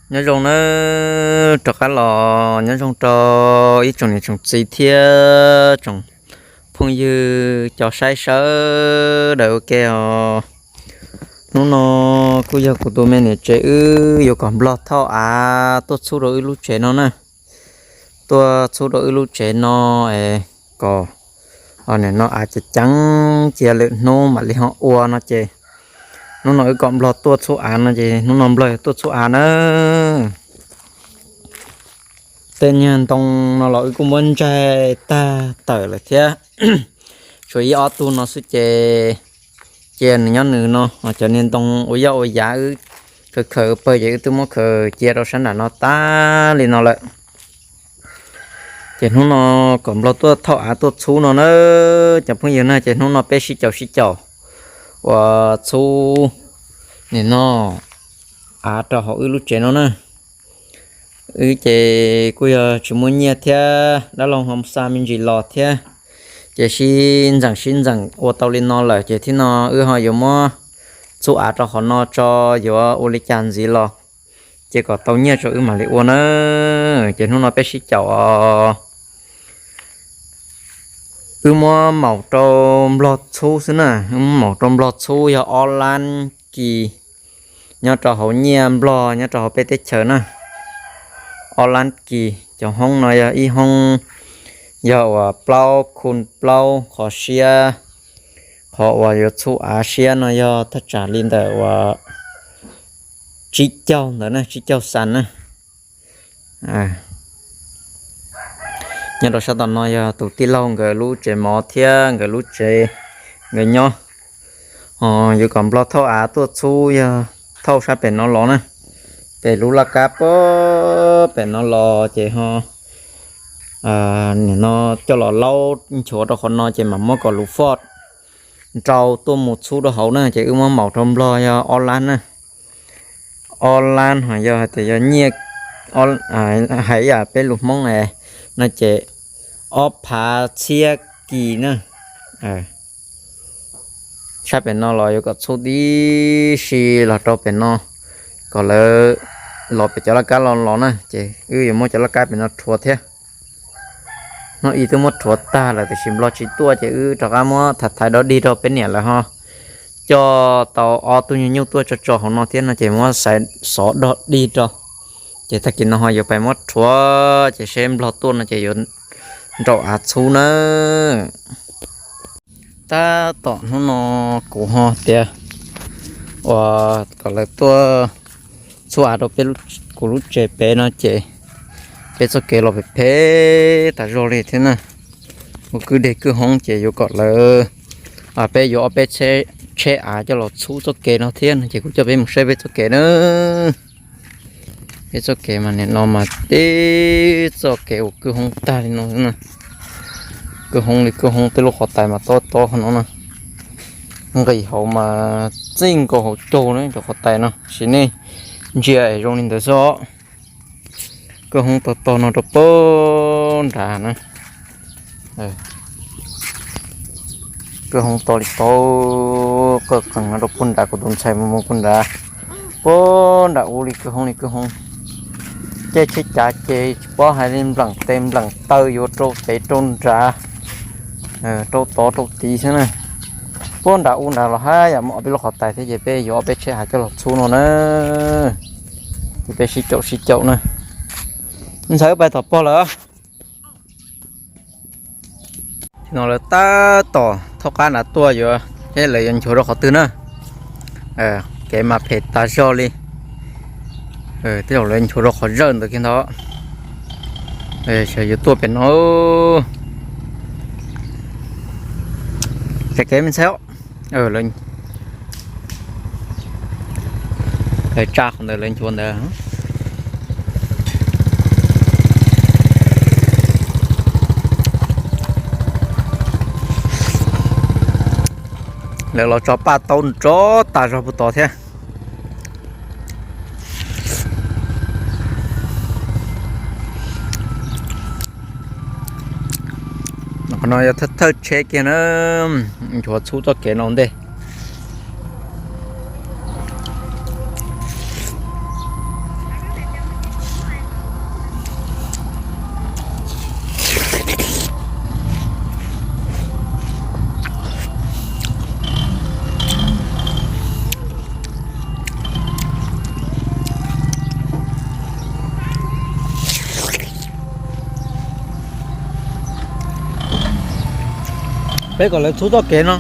Nyob zoo nawb, rov qab los nyob zoo rau ib tsoom niam tsoom txiv thiab tsoom phooj ywg cov saib sawv daws ua ke os. Hnub no kuj yog kuv tus me niam tsev wb yuav kom nplog thauj av tuaj txhub rau wb lub tsev no na. Tuaj txhub rau wb lub tsev no es kom nim no av ceev ceev cia lwm hnub mam li ho ua no ces hnub no wb kom nplog tuaj txhub av no ces hnub no nplog yuav tuaj txhub av na. Tej niag ntoo no los wb kuj muab ntsaig tag tawm lawm thiab. Tshuav ib ob tug no xwb ces cia nws nyob nws no, cov niag ntoo ua yoj ua yav wb khaws khaws pawg ces wb twb muab khaws cia rau sab nram no tag li no lawm. Ces hnub no kom nplog tuaj thauj av tuaj txhub no na, cov phooj ywg na, ces hnub no peb sib caum sib caum uas txhub nim no av rau hauv wb lub tsev no na. Wb ces kuj yog tsis muaj nyiaj thiab, dab laug ho xa me ntsis los thiab, ces sib ntxeem sib ntxeem ua tau li no lawm ces thiab no wb ho yuav muab txhub av rau qhov no tso, yuav ua li cas ntxiv los ces kom tau nyiaj rau wb mam li ua na. Ces hnub no peb sib caum os. Wb muab maum rau nplog txhub xwb na, wb muab maum rau nplog txhub yog ob lab kis nyob rau hauv nyiaj nplog nyob rau hauv peb teb chaws na. Ob lab kis, cov hoob no yog ib hoob yog uas plaub khu plaub qhov siab, qhov uas yuav txhub av siab no yog thaj tsam li ntawm uas tsib caug ntawd na, tsib caug xas na. Nyob rau sab tom no yog tus tij laug nkawd lub tsev mov thiab nkawd lub tsev nkawd nyob. Yuav kom nplog thauj av tuaj txhub yog thauj sab pem no los na. Pem lub laj kab pem no los ces ho nim no coj los laub nchuav rau qhov no ces mam muab kom lus foj nrau tuaj mus txhub rau hauv na, ces wb muab maum rau nplog yog ob lab na. Ob lab ho yog hais tias yog nyiaj, hais yam peb lus Hmoob no ces ob phav txhiab kis na. Sab pem no los yuav kom txhub tib si los rau pem no, kom lawv los pem cov laj kab los los na, ces wb yuav muab cov laj kab pem no rhuav thiab. Hnub ib twb muab rhuav tag lawm tiam sis nplog tsis tuaj ces wb rov qab muab thaiv thaiv dob dig rau peb niam lawv ho coj tau ob tug nyuag nyuj tuaj tso tso hauv no thiab no ces muab xaiv xov dob dig rau. Ces tag kis no ho yuav pais muab rhuav ces seb nplog tuaj no ces yuav nraum av txhub nawb. Tab tom hnub no kuv ho tias uas kom lawv tuaj txhub av rau peb, kuv lub tsev pem no ces peb txoj kev los phem phem tas zog li thiab na. Ua kwj deg kwj hoob ces yuav kom lawv, peb yuav ob peb tsheb av coj los txhub txoj kev no thiab no ces kuv coj peb mus saib peb txoj kev na. Peb txoj kev mas nim no mas tib txoj kev uas kwj hoob tag li no na. Kwj hoob li kwj hoob, tej lub qhov tais mas tob tob qhov no na. Nqis hauv mas txij nkaus hauv caug na cov qhov tais no, sim nej ntsia es zoo li ntawd xwb os. Kwj hoob tog tog no rau pem nrad na. Kwj hoob tog li tau, qawj qees no rau pem nrad, kuv tus ntxhais mus mus pem nrad, pem nrad ub li kwj hoob li kwj hoob. Caij tsheb cav ces tsis paub hais li, npleem tes npleem taw yuav rau tes rau nrad, rau tod rau tid xwb na. Pem nrad ub nrad los haj yam muaj ob peb lub qhov tais thiab ces peb yuav ob peb tsheb av coj los txhub no na. Ces peb sib caum sib caum na. Ntxhais, wb pais tom pog lawm. No lawv tab tom thaub qab nrad tuaj yuav, seb lawv yuav nchuav rau qhov twg na. Kev mas phem tas zog li. Tej zaum lawv nchuav rau qhov zawj ntawd kiag ntag. Xyov yuav tuaj pem no. Tsa kev me ntxhais os. Lawv tsa qhov ntawd lawv nchuav ntawd. Lawv los tso paj taub nrov tas zog puag tod thiab. Qhov no yog thawj thawj tsheb kiag na, nchuav txhub txoj kev no ua ntej. Peb kom lawv txhub txoj kev no.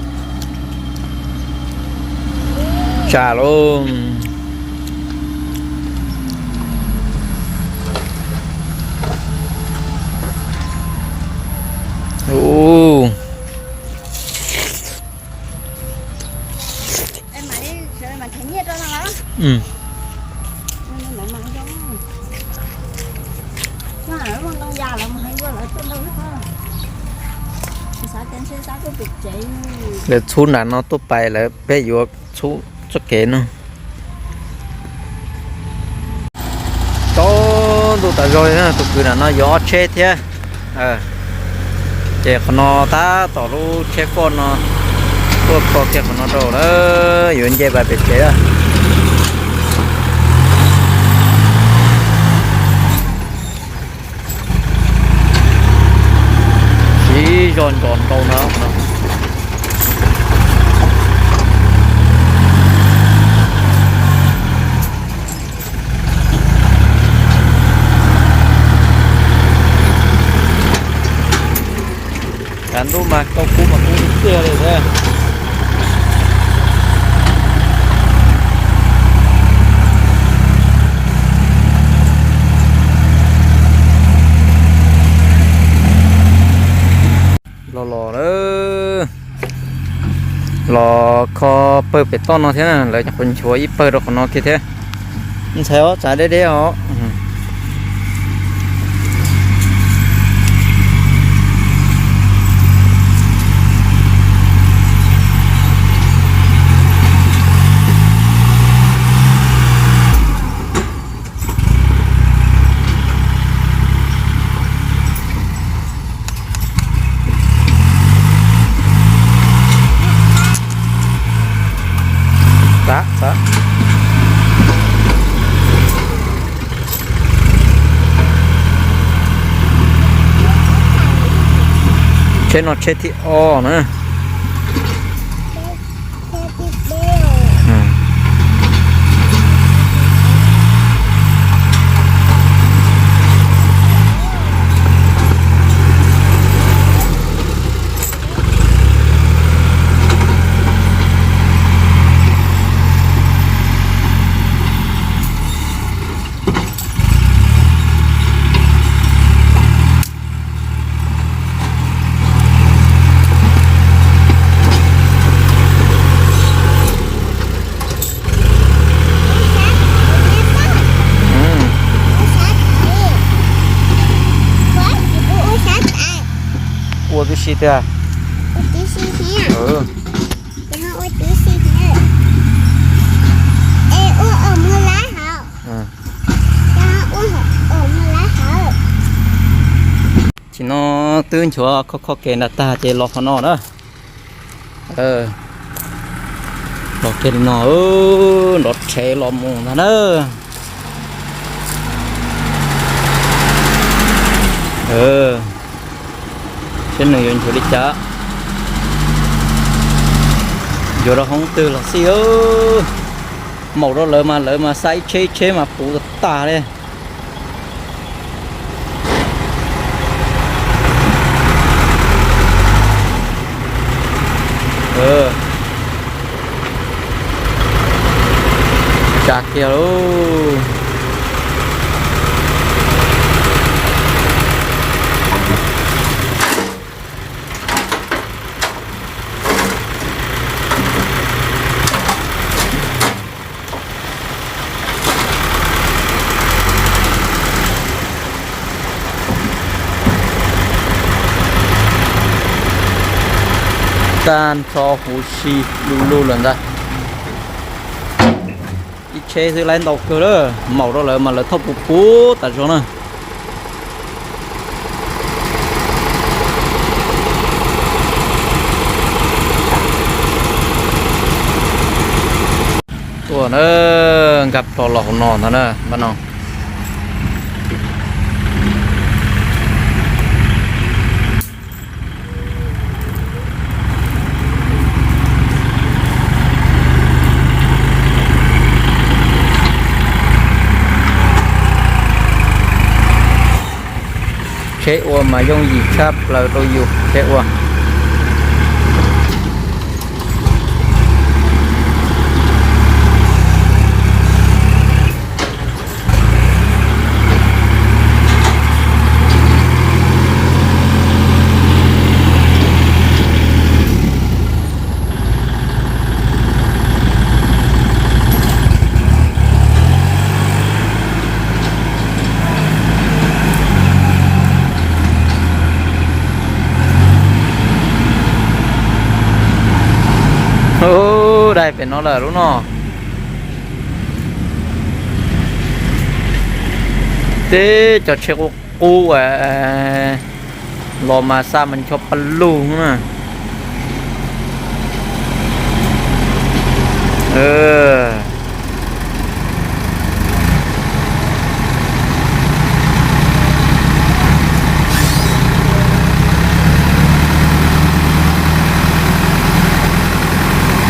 Tsam lauj. Ub. Lawv txhub nram no tuaj pais lawv peb yuav txhub txoj kev no. Tsaus ntuj tas zog li na, tus kwv nram no yuav ob tsheb thiab. Ces qhov no tab tom lub tsheb foj no tuaj kho kiag qhov no rau lawm, yuav nce pais pem tsev lawm. Siv zog nco ntau na. Kav ntuj mas tau kub mas kub tiag li thiab. Los los lawm, los kho pawg pem toj no thiab na, lawv nyuam qhuav nchuav ib pawg rau qhov no kiag thiab. Ntxhais os, tsav deb deb os. Tsheb no tsheb thib ob na. Ua tib si tiag. Tsis no twb nchuav kho kho kev nram tag ces los qhov no na. Los kiag li no, nrov rhev los mus ntag na. Seb nws yuav nchuav li cas, yuav rau hoob twg los xij. Maum rau lawv mas lawv mas xa ib tsheb ib tsheb mas puv tag tag li. Tsa kiag lauj. Tag nrho huv si lu lu lawm ntag. Ib tsheb xwb laib ntau kawg lawm, maum rau lawv mas lawv thauj puv puv tas zog na. Tuaj na, nkag plho los hauv no ntag na npab no. Tsheb ua mas yooj yim tshaj plaws rau yus tsheb ua. Daig pem no lawm lub no. Teb cov tsheb qub qub uas los mas xa mas ncho pa lug na.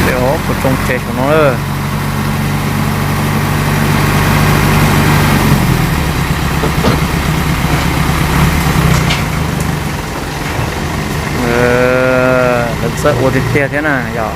Peb ob puas tsoo tsev saum no. Lawv txawj ua tiag tiag thiab na yom.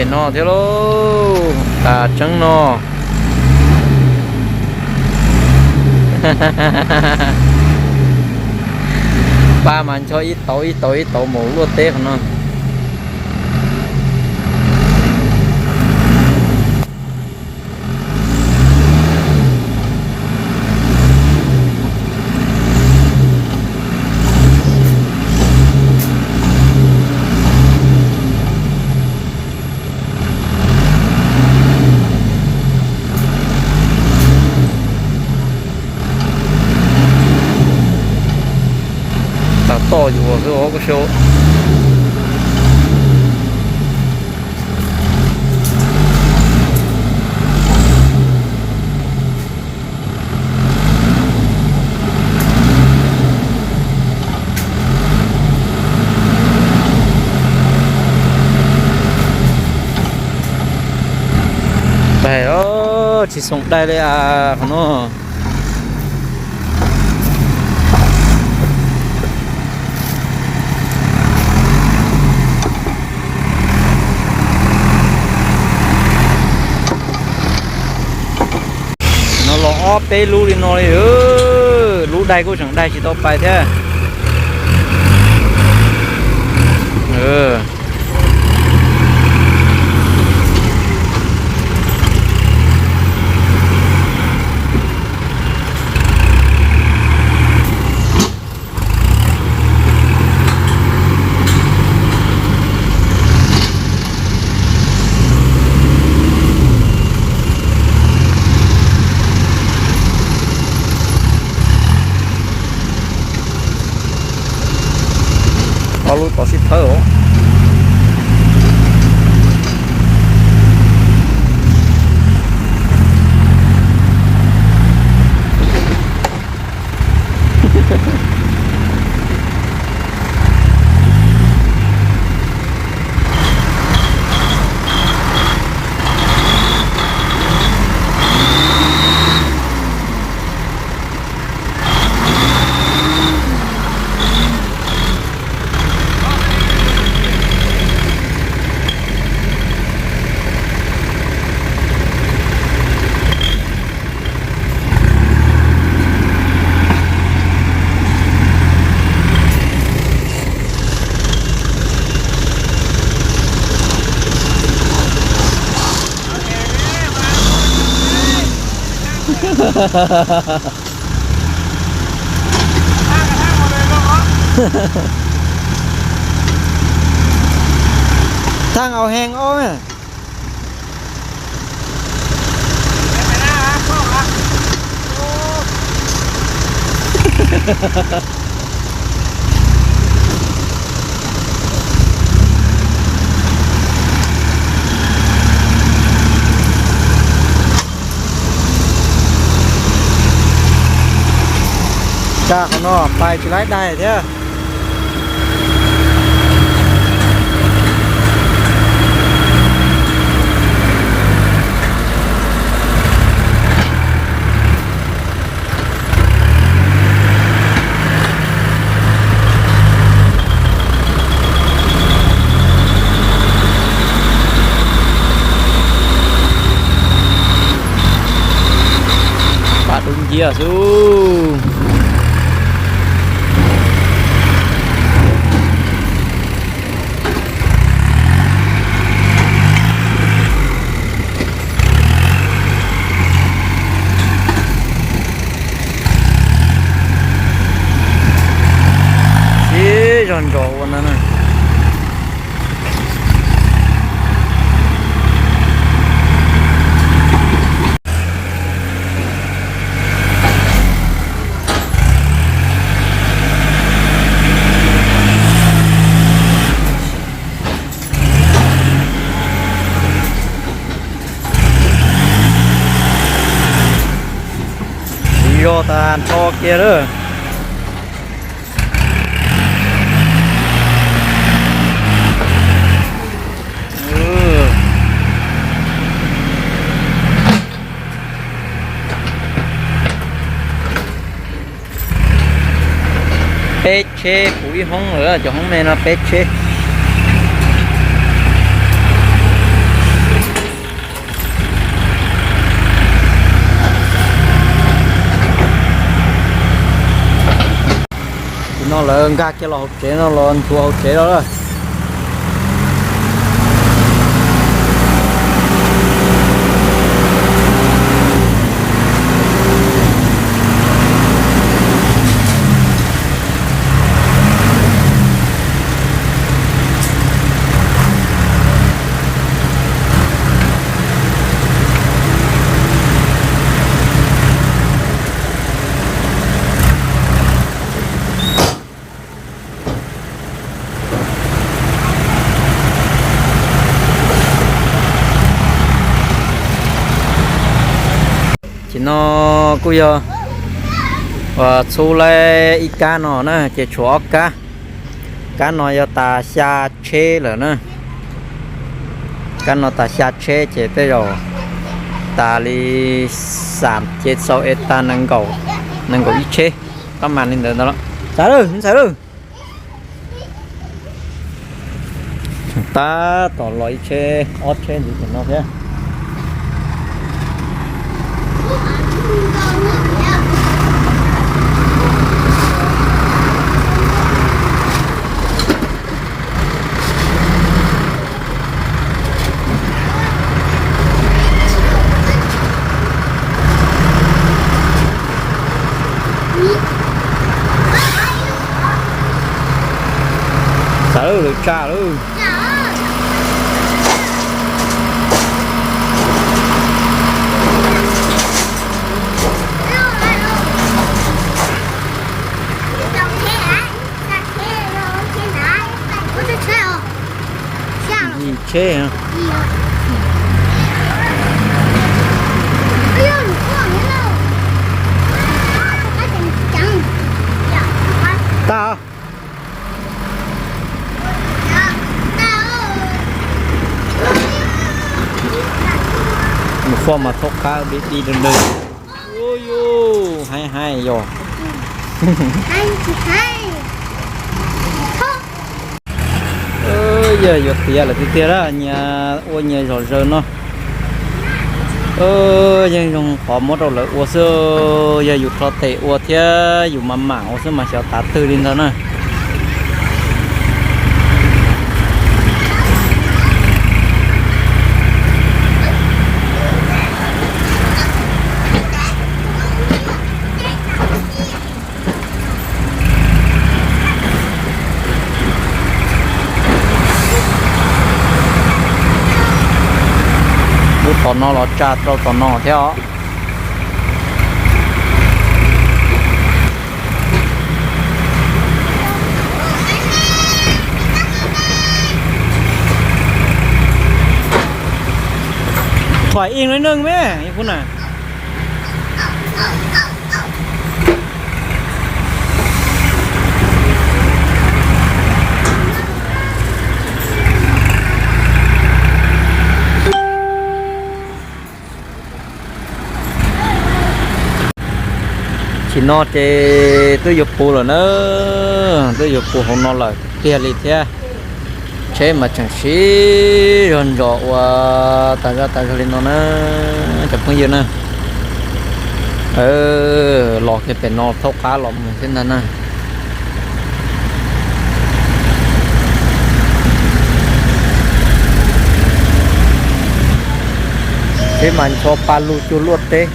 Pem no thiab lauj, tas tseeb no. Pab mas ncho ib tauv ib tauv ib tauv mus luaj teb qhov no. Tas toj yuav xwb os koj saib. Pais os, tsis xoom dai li as qhov no. No los ob peb lub li no li, lub dai kuj tseem dai tsis tau pais thiab. Ob lub tod sib thawb os. Thaj au heev os. Tsa qhov no pais tsis laib dai thiab. Tub nciab xwb. Sib zog ntsos ua ntawd na. Siv zog tas nrho kiag lawm. Peb tsheb puv ib hoob lawm, cov hoob me no peb tsheb. Tam sim no lawv nkag kiag los hauv tsev no los nchuav hauv tsev los lawm. Tam sim no kuj yog txhub laib ib kab no na, ces tshuav ob kab. Kab no yog tas xya tsheb lawm na. Kab no tas xya tsheb ces tej zaum tas li xam cev xau es tag nees nkaum ib tsheb, pab mas li ntawd ntag. Ntxawm lawm, ntxawm lawm. Tab tom los ib tsheb ob tsheb ntxiv tim no thiab. Txawm lawv tsa lawm. Yim tsheb. Tag. Mus foj mas thaub qab di di dawg dawg. Ua yus, haib haib yog. Yog yuav tiav lawm tiag tiag na, nyias ua nyias zom zaws no. Yeej zoo qhov muab rau lawv ua xwb, yog yus rho tes ua thiab yus mam mam ua xwb mas xyov tav twg li ntawd na. Lub tom no los tsa rau tom no thiab os. Thoại Yên nói nưng mé, Yên Phú nè. Tam sim no ces twb yuav puv lawm na, twb yuav puv hauv no lawm tiag li thiab. Tsheb mas tseem siv zog ntsos ua tas zog tas zog li no na, cov phooj ywg na. Los kiag pem no thaub qab los mus thiab ntag na. Peb mas ncho pa lug cuag luaj teb.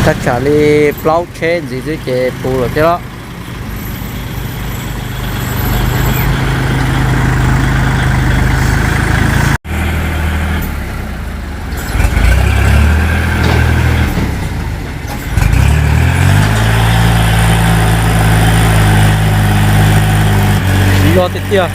Thaj tsam li plaub tsheb ntxiv xwb ces puv lawm thiab los. Siv zog tiag tiag.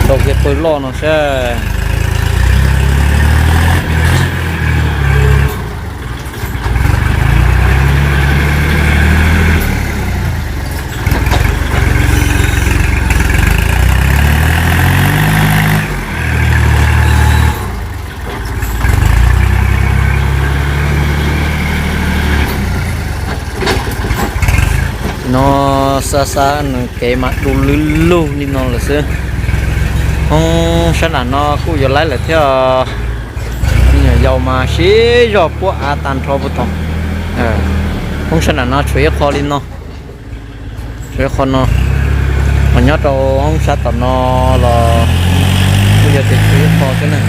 Tau kiag pawg loj no saib. No xa xa nws kev mas du lug lug li no lawm xwb. Hoob sab nram no kuj yuav laib lawm thiab. Me nyuam yaus mas siv zog puab av tag nrho puag tod. Hoob sab nram no tshuav ib qho li no. Tshuav ib qho no, ho nyob rau hoob sab tom no los kuj yog tias tshuav ib qho xwb na.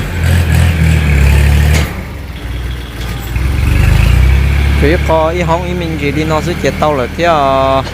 Tshuav ib qho ib hoob ib me ntsis li no xwb ces tau lawm thiab.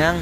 Nyav.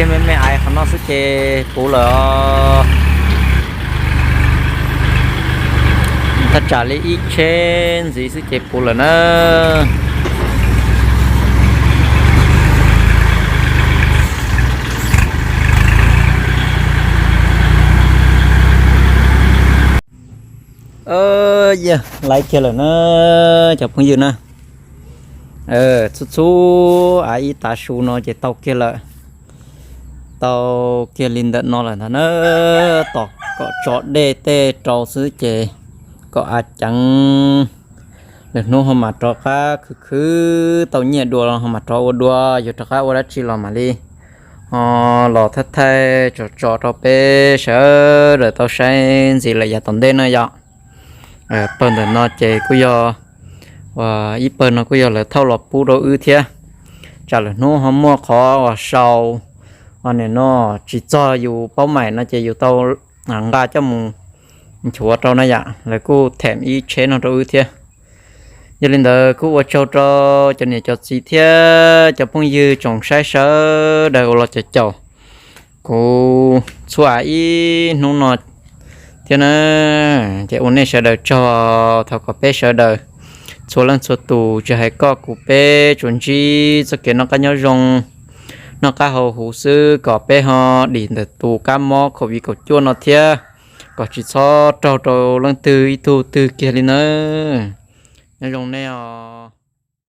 Me me ais qhov no xwb ces puv lawm os. Thaj tsam li ib tsheb ntxiv xwb ces puv lawm na. Yog laiv kiag lawm na cov phooj ywg na. Txhub txhub av ib tav su no ces tau kiag lawm. Tau kiag li ntawm no lawm ntag na. Tos kom tso dej tej rau xwb ces kom av ceev, lwm hnub ho mam rov qab khwv khwv tau nyiaj dua los ho mam rov ua dua, yuav rov qab ua dab tsi los mam li ho los thaij thaij tso tso rau peb sawv daws tau saib ntxiv lawm yav tom ntej na yom. Pawg ntawm no ces kuj yog, ib pawg no kuj yog lawv thauj los pub rau wb thiab. Tsam lwm hnub ho muaj qhov uas sau nim no tsis txog yus paub maim no ces yus tau nqa coj mus nchuav rau na yom, lawv kuj them ib tsheb no rau wb thiab. Yog li ntawd kuj ua tsaug rau cov niam cov txiv thiab cov phooj ywg tsoom saib sawv daws uas los caum caum kuv txhua ib hnub no thiab na. Ces ua nej sawv daws tsaug, thov kom peb sawv daws txhua leej txhua tus tsis hais koj kuv peb tsuas ntsib txoj kev noj qab nyob zoo, noj qab haus huv xwb, kom peb ho dim ntawm tus kab mob covid kaum cuaj no thiab, kom tsis txhob raug rau leej twg ib tug twg kiag li nawb. Nyob zoo nej os.